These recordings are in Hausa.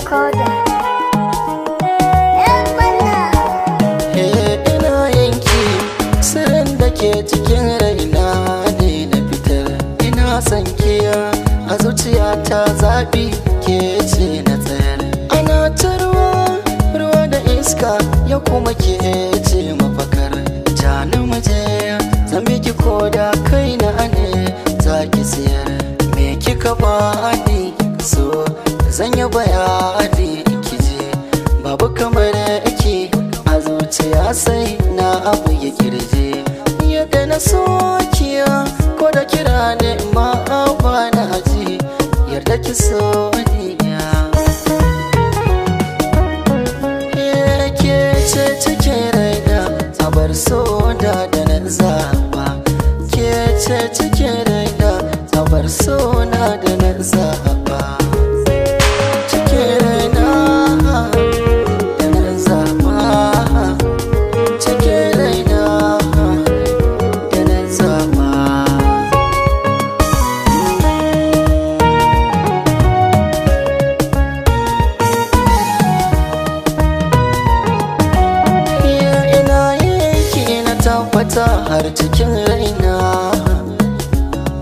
Recorder. Yan mana. Ina yanki sirrin da ke cikin raina ne na fitar. Ina son kiya a zuciyata, zaɓi ke ce na tsayar. Ana ta ruwa ruwa da iska, ya kuma ke ce mafakar. Jani muje zan biki, ko da kai na ne za ki siyar. Me kika bani so, zan yi bayani ki je. Babu kamar ake a zuciya, sai na abu ya kirje. Yadda na sokiya, ko da kira ne ma ba na ji, yarda ki so ni ya. Ke ce cikin raina, abar so da na zaba. Ke ce cikin raina, abar so na da na zaba. Cikin raina da na zaba. Cikin raina da na zaba. Iya, ina yanki na tabbata har cikin raina.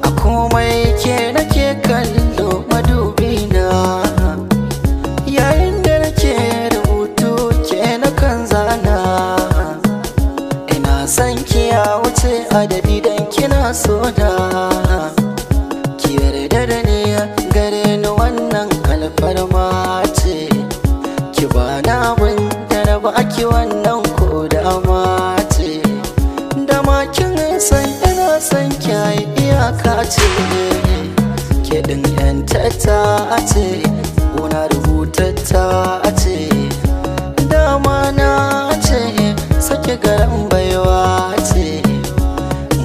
A komai ke nake kallo madubi na. Yayin da nake rubutu, ke na kan zana. Ina son ki ya wuce adadi dan kina so da. Ki yarda da ni, gare ni wannan alfarma ce. Ki bani abin da na baki, wannan ko dama ce. Dama kin san ina san ki iyaka ce. Ke din yantata ce, gona rubutatta ce. Dama na ce sake garan baiwa ce.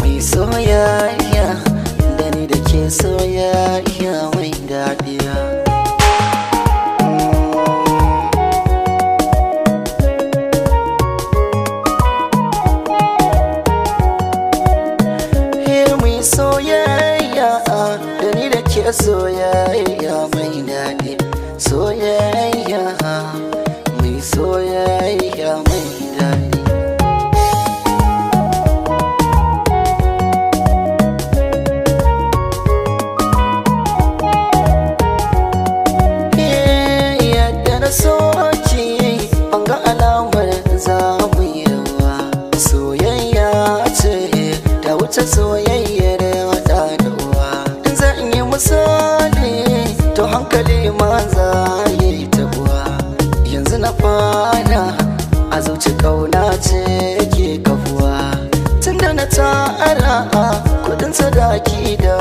Mai soyayya da ni da ke, soyayya mai daɗiya. Mai soyayya da ni da ke, soyayya mai daɗi. Soyayya, mai soyayya mai daɗi. Yadda na soki, ban ga alamar za mu yi rawa. Soyayya ce ta wuce soyayyar wata da uwa. In zan yi misali, to hankali ma za ya yi tabuwa. Yanzu na fara a zuci, kauna ce ke kafuwa. Tunda na tara kudin sadaki da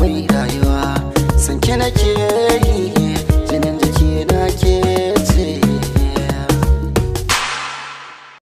mai rayuwa, sanke nake.